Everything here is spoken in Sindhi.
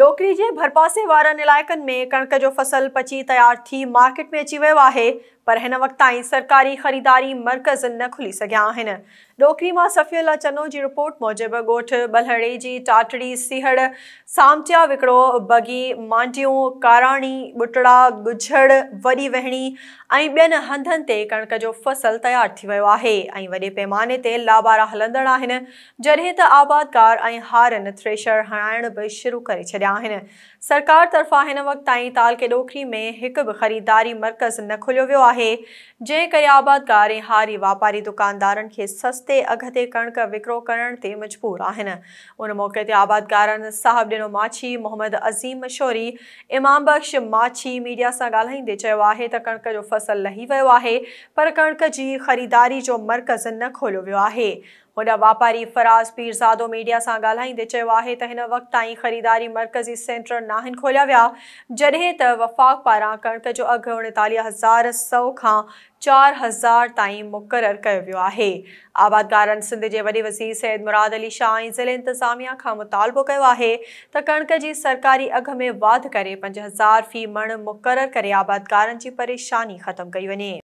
ڏوڪري جي ڀرپاسي وارن علائقن ۾ ڪڻڪ جو فصل پچي تيار ٿي مارڪيٽ ۾ اچي ويو آهي پر هن وقت تائين سرڪاري خريداري مرڪز نه کلي سگهيا آهن. ڏوڪري مان صفي الله چنو جي رپورٽ موجب ڳوٺ ٻلهڙيجي، ٽاٽڙي، سيهڙ، سامٽيا وڪڙو، بگي، مانڊيون، ڪاراڻي، ٻٽڙا، ڳجهڙ، وڏي وهڻي ۽ ٻين هنڌن تي ڪڻڪ جو فصل تيار ٿي ويو آهي ۽ وڏي پيماني تي لابارا هلندڙ آهن. جڏهن ته آبادگار ۽ هارين ٿريشر هڻائڻ به شروع ڪري ڇڏيا آهن. سرڪار طرفان هن وقت تائين تعلقي ڏوڪري ۾ هڪ به خريداري مرڪز نه کوليو ويو آهي، جنهن ڪري آبادگار ۽ هاري واپاري دڪاندارن کي سستي اگهه تي ڪڻڪ وڪرو ڪرڻ تي مجبور آهن. ان موقعي تي آبادگارن صاحب ڏنو ماڇي، محمد عظيم مشوري، امام بخش ماڇي ميڊيا سان ڳالهائيندي چيو آهي ته ڪڻڪ جو فصل لهي ويو آهي پر ڪڻڪ جي خريداري جو مرڪز نه کوليو ويو آهي. هوڏانهن واپاري فراز پيرزادو ميڊيا سان ڳالهائيندي چيو آهي ته هن وقت تائين خريداري مرڪزي سينٽر ناهن کوليا ويا جڏهن ته وفاق پاران ڪڻڪ جو اگهه 39100 کان 4000 تائين مقرر ڪيو ويو آهي. آبادگارن سنڌ جي وڏي وزير سيد مراد علي شاهه ۽ ضلعي انتظاميا کان مطالبو ڪيو آهي ته ڪڻڪ جي سرڪاري اگهه ۾ واڌ ڪري 5000 في مڻ مقرر ڪري آبادگارن جي پريشاني ختم ڪئي وڃي.